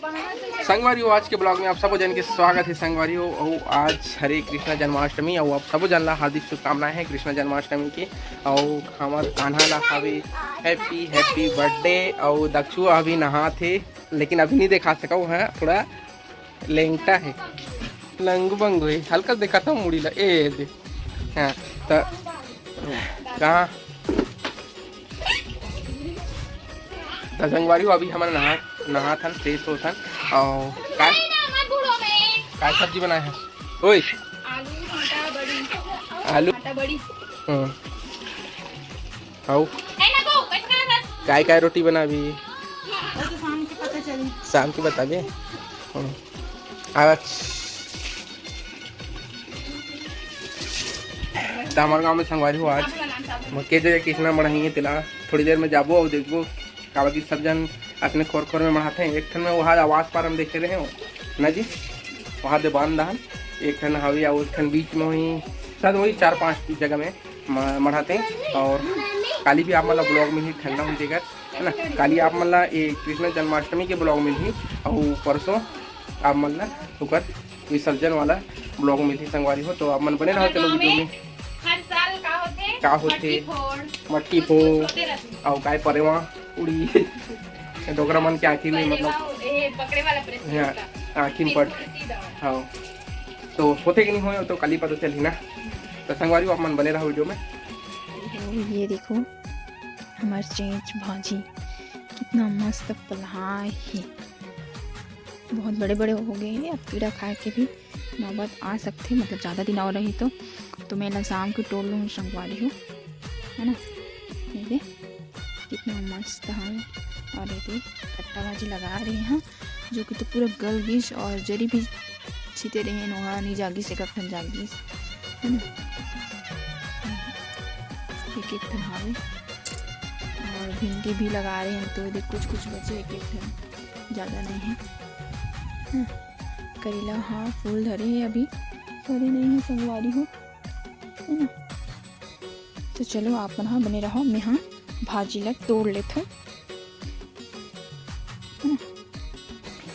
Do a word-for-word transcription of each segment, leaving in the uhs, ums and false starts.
संगवारी हो, आज के ब्लॉग में आप सबो जन के स्वागत है संगवारी हो। अउ आज हरे कृष्णा जन्माष्टमी, अउ आप सबो जन ला हार्दिक शुभकामनाएं हैं कृष्णा जन्माष्टमी की। अउ हमर कान्हा ला हवे हैप्पी हैप्पी बर्थडे। अउ दक्षु अभी नहात हे, लेकिन अभी नहीं दिखा सकव, है थोड़ा लेंगटा है, लंगू बंगू है, हल्का दिखाता हूँ मुड़ी ला। ए दे, हाँ, त कहाँ त संगवारी हो, अभी हमन नहा नहात हन, फ्रेश होत हन। अउ काय काय सब्जी बनाए हैं? ओए, आलू, भाटा, बड़ी। आलू? भाटा, बड़ी। हम्म। अउ काय काय रोटी बनाबी? वो तो शाम के पता चली। शाम के बताबे। हम्म। आज त हमर गांव में संगवारी हो, आज मक्के जगह किसना मढ़ाही है, तेला थोड़ी देर में जाबो अउ देखबो, काबर कि सब जन अपने खोर खोर में मढ़ाथे। एक ठन में वहाँ आवास पार हम देखे रहे हो ना जी, वहाँ दे बांध दहन, एक ठन हावी अउ एक ठन बीच में हुई, शायद वही चार पांच जगह में म-, मढ़ाथे। अउ काली भी आप मन ला ब्लॉग में ही ठंडा हुई देकर, है ना। काली आप मन ला ये कृष्ण जन्माष्टमी के ब्लॉग में ही, अउ परसों आप मन ला ओकर विसर्जन वाला ब्लॉग मिलही संगवारी हो। तो आप मन बने रहो, चलो वीडियो में। हर साल का होथे? का होथे? मटकी फोड़। मटकी कुछ फोड़। कुछ होते रहथे। अउ काय परेवा उड़ी। डोकरा मन के आँखी में, मतलब, परेवा, ए, पकड़े वाला प्रेस हाँ, का। आँखी में पड़। कुर्सी दौड़। हाँ। तो होथे कि नहीं होय, तो काली पता चलही ना। तो संगवारी हो, आप मन बने रहो वीडियो में। ये देखो, हमार चेंच भाजी कितना मस्त पलाय हे। बहुत बड़े-बड़े हो गए हैं, अब कीड़ा खाए के भी नौबत आ सकथे, मतलब ज़्यादा दिन और रही तो। तो मैं ला शाम के टोर लूँ संगवारी हो, है ना। ये दे, कितना मस्त है। और ये दे, खट्टा भाजी लगा रहे हैं, जो कि तो पूरा गल गिस और जरी भी छिते रहे हैं, वहाँ नहीं जागिस, एक ठन जागिस, है ना। एक एक ठन हावे। और भिंडी भी लगा रहे हैं, तो ये दे, कुछ कुछ बचे, एक एक ठन। ज़्यादा नहीं है। हाँ, करेला, हाँ, फूल धरे है अभी, फरे नहीं है संगवारी हो, है ना। तो चलो, आप मन हा बने रहो, मैं हा भाजी ला तोड़ लेथों, है ना।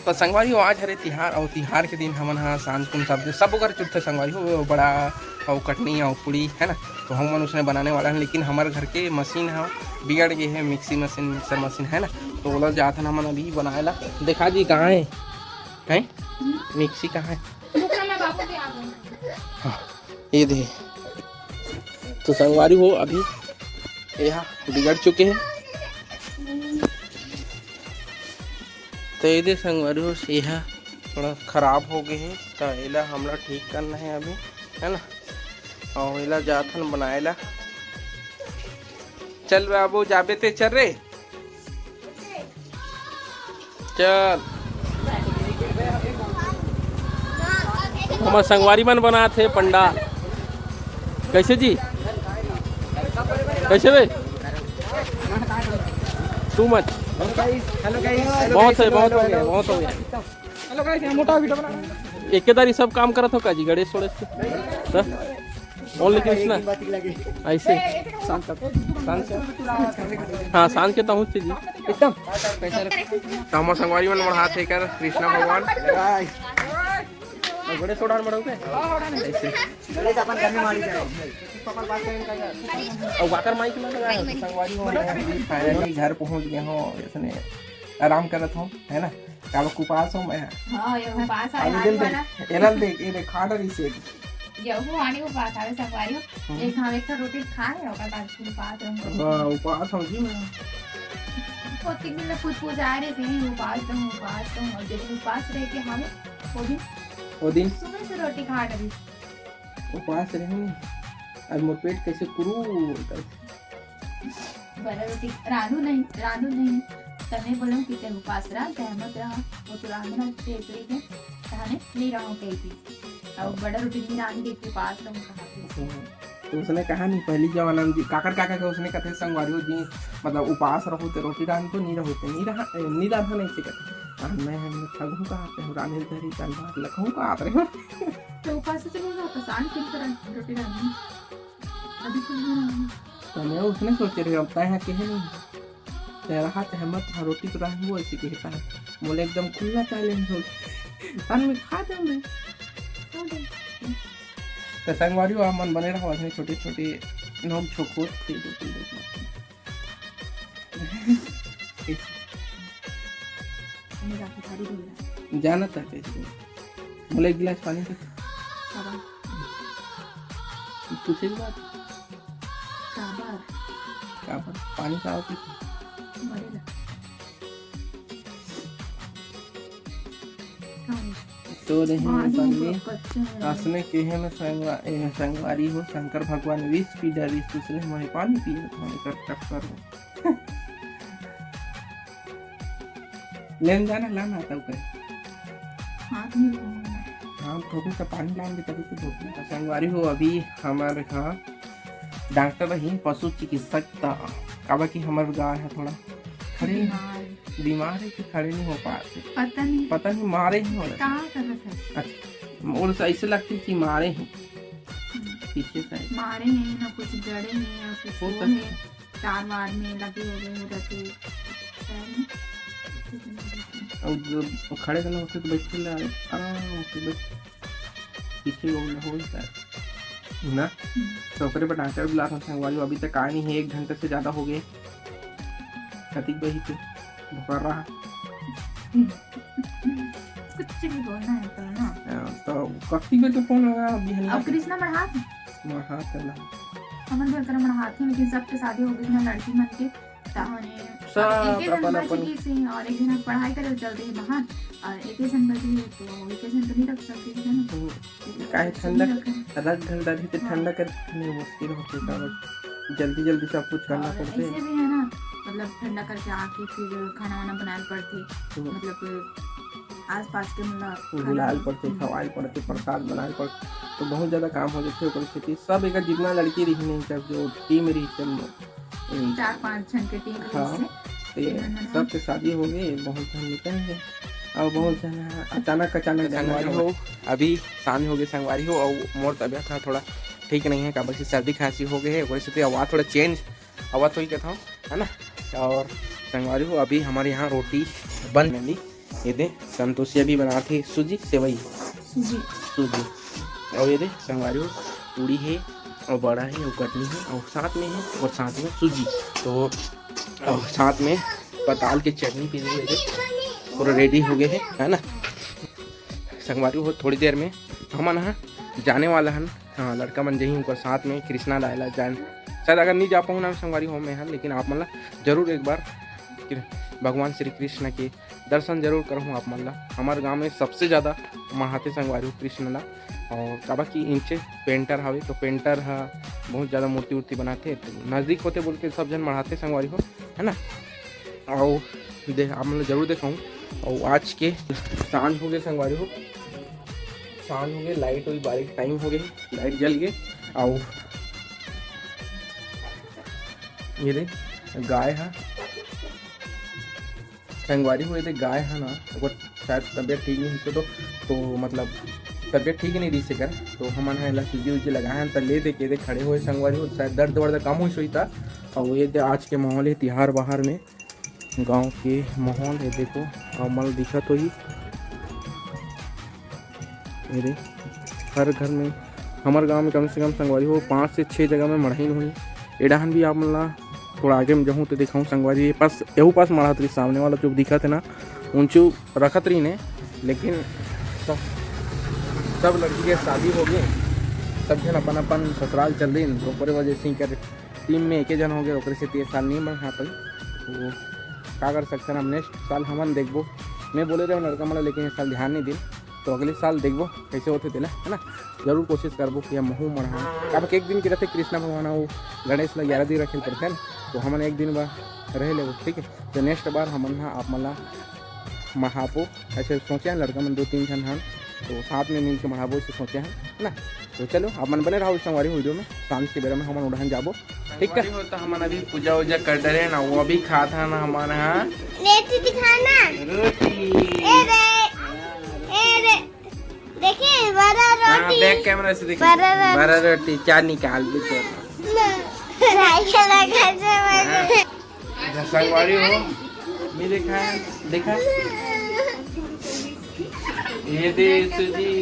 तो संगवारी हो, आज हरे तिहार, अउ तिहार के दिन हमन हा सांझ कुन सब, सब घर चुरथे संगवारी हो, बड़ा अउ कटनी अउ पूड़ी, है ना। तो हम मन उसने बनाने वाला है, लेकिन हमारे घर के मशीन हा बिगड़ गए है, मिक्सी मशीन, मिक्सर मशीन, है ना। तो ओला जात हन हमन अभी बनाए ला। देखा जी, कहाँ है, हैं? मिक्सी कहाँ है? रुकना, मैं बाबू के आ गई। हाँ, ये दे। तो संगवारी हो, अभी ये हा बिगड़ चुके हैं। तो ये दे संगवारी हो, ये हा थोड़ा खराब हो गए है, तो एला हमला ठीक करना है अभी, है ना। अउ एला जाथन बनाए ला। चल बाबू, जाबे ते चल रे, चल। हमर संगवारी मन बनात हे पंडाल। कैसे जी? कैसे बे? Too much। बहुत है, बहुत हो गया, बहुत हो गया। हेलो गाइस, यहाँ मोटा वीडियो बना रहे हैं। एकेदारी सब काम करत हो का जी, गणेश सोड़ेश के? हाँ? Only कृष्णा? ऐसे? शांत कर। शांत कर। हाँ, शांत के तो हूँ जी। एकदम। तो हमर संगवारी मन मढ़ात हे कर कृष्णा भगवान। गणेश सोड़ा मढ़ाऊ के? ऐसे। गणेश अपन घर में मारी जाए। और वाकर माइक में लगा है, संगवारी हो। Finally घर पहुँच गए हो, इसने आराम करत हो, है ना? काबर उपास हो मैं। हाँ, ये उपास आ, अभी आने दिल वाला। देख, एला देख, ये देख, खा डरी से। ये वो आने उपास आवे संगवारी हो। हम्म। एक, हाँ, एक ठो रोटी खाए, ओकर बाद फिर उपास रहूं। हाँ, उपास हो जी मैं। वो तीन दिन में पूछ पूछ आए रहे, कहीं उपास रहूं, उपास रहूं, और जब उपास रह के हमें, वो दिन वो दिन? सुबह से रोटी खा डरी। उपास रहूं, अब मोर पेट कैसे कुरू करथे। बड़ा रोटी रांधू नहीं, रांधू नहीं। तने बोलूं कि ते उपास रह, ते मत रह। वो तो रांधना तेतरी के, तहने नहीं रहूं कही थी। अब बड़ा रोटी नहीं रांध के उपास तुम कहा थे। हम्म। तो उसने कहा नहीं, पहली जमाना में जी, काकर काका के उसने कथे संगवारी हो जी, मतलब उपास रहो ते रोटी रांध तो नहीं रहो ते, नहीं रहा, ए, नहीं रांधा नहीं से कथे। और मैं, मैं ठगहूं कहा ते, रांधे धरी, काल भात लखहूं कहा रे। तो उपास से चलो ना, तो शांत किस तरह रोटी रांधनी? अभी कुछ भी नहीं। तो मैं उसने सोचे रहे, अब तय है कि है नहीं। तेरा हाथ है मत, हाँ, रोटी तो रांधबो ऐसे कहता है। मोला एकदम खुला चैलेंज हो गया। और मैं खा जाऊँ मैं, खा जाऊँ। तो संगवारी हो, आप मन बने रहो, ऐसे छोटे छोटे नोक झोंक होत, दे दो, दे दो। मैं जाके थारी धोई ला। जाना था कैसे? मोला एक गिलास पानी दे। काबर? पूछे के बाद। काबर? काबर? पानी का होती? मरेला। कौन? तो नहीं पानी। असने केहे में संगवा-, ए, संगवारी हो, शंकर भगवान विष पी डरिस, उसने मोहे पानी पिए, मोहे कर चक्कर में। लेन जाना, लाना तब कर। हाथ नहीं धोऊंगा। हाँ, धोबे तो पानी लाएंगे तभी तो धोबे। संगवारी हो, अभी हमारे यहाँ डॉक्टर ही पशु चिकित्सक था, काबर कि हमारे गाय है थोड़ा खड़े बीमार। बीमार है कि खड़े नहीं हो पाते। पता नहीं। पता नहीं, मारे ही हो। कहाँ कर रखा है? अच्छा, और ऐसे लगती कि मारे ही। हम्म। पीछे से। मारे हैं ना, कुछ गड़े हैं या कुछ हो वो सकता है। तार वार में लगे हो गए हो रहते पैर में। और जो खड़े करना होते तो बैठ के ले आराम से बैठ, पीछे वो हो जाता है ना। हम्म। तो ओकरे पर डॉक्टर बुलात हन संगवारी, अभी तक आए नहीं है, एक घंटे से ज्यादा हो गए। कतिक बही के भोकर रहा। कुछ भी बोलना है तो ना। हाँ, तो कतिक बजे तो फोन लगा अभी हल्ला अब से। कृष्णा मढ़ात है? मढ़ात है ना। हमन घर कर मढ़ात है, लेकिन सबके शादी हो गई ना लड़की मन के, त हमने सब एक एक जन अपन बच अपन गई से, और एक जन पढ़ाई करे चलते हैं बाहर, और एक एक जन बच गई तो एक एक जन तो नहीं रख सकते है ना। हम्म। काहे ठंडा रख घंटा भी तो हाँ। ठंडा कर नहीं मुश्किल होते, काबर जल्दी जल्दी सब कुछ करना और पड़ते। ऐसे भी है ना, मतलब ठंडा करके आके फिर खाना वाना बनाना पड़ते, हम्म। मतलब आसपास के मतलब खाना बुलाए पड़ते, हम्म। खवाए पड़ते, प्रसाद बनाए पड़ते, तो बहुत ज्यादा काम हो जाते। ओकर सेती सब एक जितना लड़की रही नहीं, सब जो टीम रही, सब चार पांच जन के टीम रही हाँ। से। तो ये सबके शादी हो गए, बहुत जन निकल गए और बहुत जन अचानक अचानक जाना हो। अभी शाम हो गए संगवारी हो, और मोर तबियत ह थोड़ा ठीक नहीं है, काबर से सर्दी खांसी हो गए है, ओकरे सेती आवाज थोड़ा चेंज आवाज तो ही कहता हूँ, है ना। और संगवारी हो, अभी हमारे यहाँ रोटी बन गई। ये दे संतोषिया भी बना थे सूजी सेवई। सूजी। सूजी। और ये दे संगवारी हो, पूड़ी है और बड़ा है और कटनी है और साथ में है और साथ में सूजी। तो और साथ में पताल के चटनी भी दे, पूरा रेडी हो गए है, है ना। संगवारी हो, थोड़ी देर में हमन ह जाने वाला हन। हाँ, लड़का मन जही उनकर साथ में कृष्णा लाए ला जान। शायद अगर नहीं जा पाऊँ ना संगवारी हो मैं ह, लेकिन आप मन ला जरूर एक बार कृ-, भगवान श्री कृष्ण के दर्शन जरूर करहूँ आप मन ला। हमारे गांव में सबसे ज्यादा मढ़ाते संगवारी हो कृष्ण ला, और काबर कि इंचे पेंटर हवे तो पेंटर ह बहुत ज्यादा मूर्ति उर्ति बनाते, तो नजदीक होते बोल के सब जन मढ़ाते संगवारी हो, है ना। और दे आप मन ला जरूर देखाऊँ। और आज के सांझ हो गए संगवारी हो, सांझ हो गए, लाइट हुई, बारिश टाइम हो गए, लाइट जल गए। और ये दे गाय है संगवारी हो, ये दे गाय है ना, ओकर शायद तबियत ठीक नहीं तो, तो मतलब तबियत ठीक नहीं रही से कर, तो हमन है ला सूजी उजी लगाए हैं, तो ले दे के दे खड़े हुए संगवारी हो, शायद दर्द वर्द कम हुई सोई था। और ये दे आज के माहौल है तिहार बाहर में, गांव के माहौल है, देखो, आप मन दिखत होही। ये दे, हर घर में, हमर गांव में कम से कम संगवारी हो, पाँच से छः जगह में मढ़ाइन होही। एडाहन भी आप मन ला थोड़ा आगे में जहूँ तो दिखाऊँ संगवारी, ये पास, यहू पास मढ़ात रही, सामने वाला जो दिखत है ना, उंचू रखत रही ने, लेकिन सब, सब लड़की के शादी हो गए, सब जन अपन अपन ससुराल चल रही, तो ओकरे वजह से ही कर टीम में एके जन हो गए, ओकरे सेती ए साल नहीं बढ़ा पाई। तो का कर सकथन, अब नेक्स्ट साल हमन देखबो। मैं बोले रहे लड़का मन ला, लेकिन इस साल ध्यान नहीं दिन, तो अगले साल देखबो कैसे होते तेला, है ना। जरूर कोशिश करबो कि हम महू मढ़ा, अब एक दिन के रहते कृष्णा भगवान हो, गणेश ला ग्यारह दिन रखे पड़ते हैं, तो हमन एक दिन बार रह लेबो, ठीक है। तो नेक्स्ट बार हमन हा आप मन ला मढ़ाबो, ऐसे सोचे हैं लड़का मन दो तीन जन हन, तो साथ में मिल के मढ़ाबो, ऐसे सोचे हैं, है ना। तो चलो, आप मन बने रहो इस हमारी वीडियो में, शाम के बेरा में हमन उड़हन जाबो, ठीक है। संगवारी हो, तो हमन अभी पूजा उजा कर डरे ना, वो अभी खात है ना हमन हा। रोटी दिखाना। रोटी। ए रे, ए रे, देखिए, बड़ा हाँ, रोटी। बैक कैमरा से देखिए। बड़ा रोटी। बड़ा रोटी, क्या निकाल भी तो। ना। साइकिल लगा से बड़ा। हाँ। संगवारी हो, मैं देखा है, देखा? ये दे सुजी।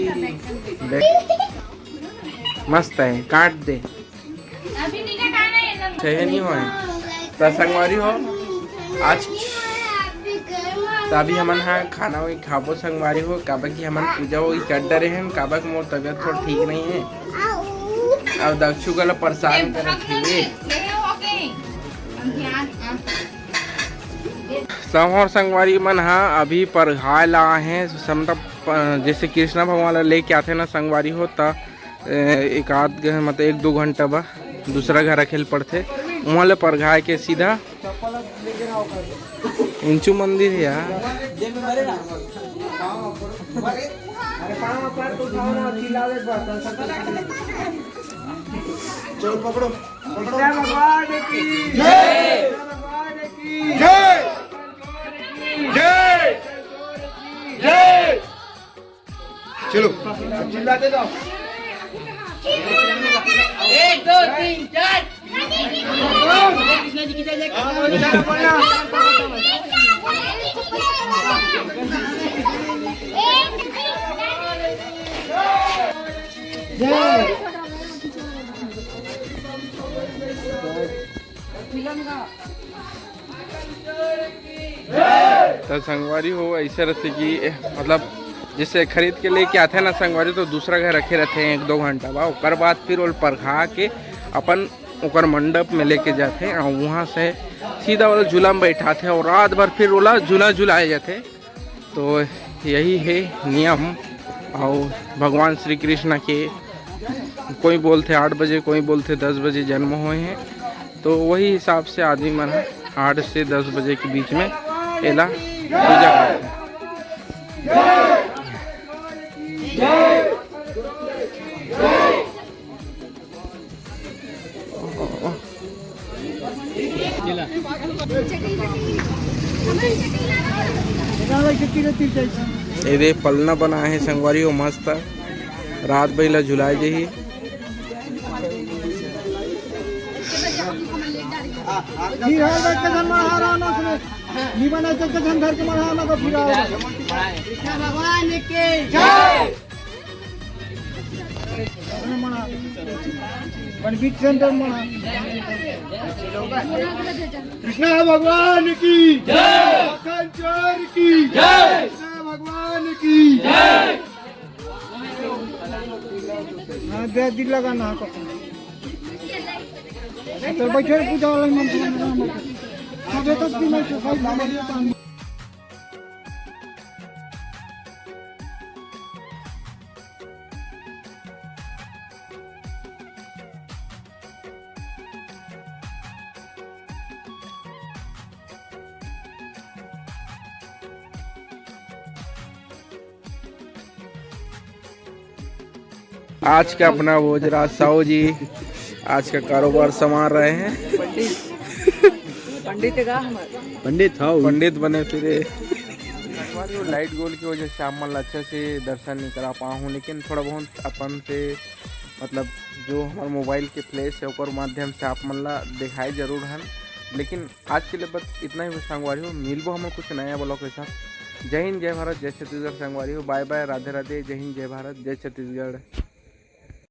देख, मस्त है, काट दे। अभी नहीं कटाना है एकदम। सही नहीं होए। तो संगवारी हो, आज तो अभी हमन हा खाना वही खाबो संगवारी हो, काबर कि हमन पूजा वही कर डरे हैं, काबर कि मोर तबीयत थोड़ा ठीक नहीं है। अब दक्षु गला परेशान करत हे। संगवारी मन हा अभी परघाय ला आए हैं, मतलब, प-, जैसे कृष्णा भगवान ला लेके आथे ना संगवारी हो, त ए, एक आध घ-, मतलब एक दो घंटा बा, दूसरा घर अकेल पड़थे, वहाँ ले परघाय के सीधा इंचू मंदिर है यार। चल पकड़ो, पकड़ो। भगवान की जय। भगवान की जय। जय। जय। चलो। चिल्ला दे दो। एक, दो, तीन, चार। कृष्णा जी की जय, जय। जय। त संगवारी हो, ऐसे रहथे कि, मतलब, जैसे खरीद के लेके आथे ना संगवारी, तो दूसरा घर रखे रहथे एक दो घंटा बा, ओकर बाद फिर ओल परघा के अपन ओकर मंडप में लेके जाथे और वहाँ से सीधा वाला झूला में बैठाथे और रात भर फिर ओला झूला झुलाए जाथे। तो यही है नियम। और भगवान श्री कृष्ण के कोई बोलथे आठ बजे, कोई बोलथे दस बजे जन्म होए हैं, तो वही हिसाब से आदमी मन ह आठ से दस बजे के बीच में एला पूजा करथे। एदे पलना बना है संगवारी हो, मस्त रात भर ला झुलाए जही। फिर हर बार के जन्म आ रहा ना उसमें। निमन है, चल के झन धर के मढ़ा ना तो फिर आओ। कृष्ण भगवान की जय। मढ़ा। पंडित सेंटर मढ़ा। कृष्ण भगवान की जय। मक्खन चोर की जय। कृष्ण भगवान की जय। हाँ, दे दिल लगाना है कसम। तो बैठे पूजा वाला ही मंत्र में नाम है। हाँ, बेटा, भी मैं तो भाई, नाम है, तो हम आज का अपना भोजराज साहू जी, आज का कारोबार संभाल रहे हैं। पंडित, पंडित का हमारे पंडित हव। पंडित बने फिरे। लाइट गोल की वजह से आप मन ला अच्छा से दर्शन नहीं करा पाहूँ, लेकिन थोड़ा बहुत अपन से, मतलब, जो हमारे मोबाइल के फ्लैश है ओकर माध्यम से आप मन ला दिखाए जरूर हन। लेकिन आज के लिए बस इतना ही संगवारी हो, मिलबो हमन कुछ नया ब्लॉग के साथ। जय हिंद, जय भारत, जय छत्तीसगढ़ संगवारी हो। बाय बाय, राधे राधे, जय हिंद, जय भारत, जय छत्तीसगढ़।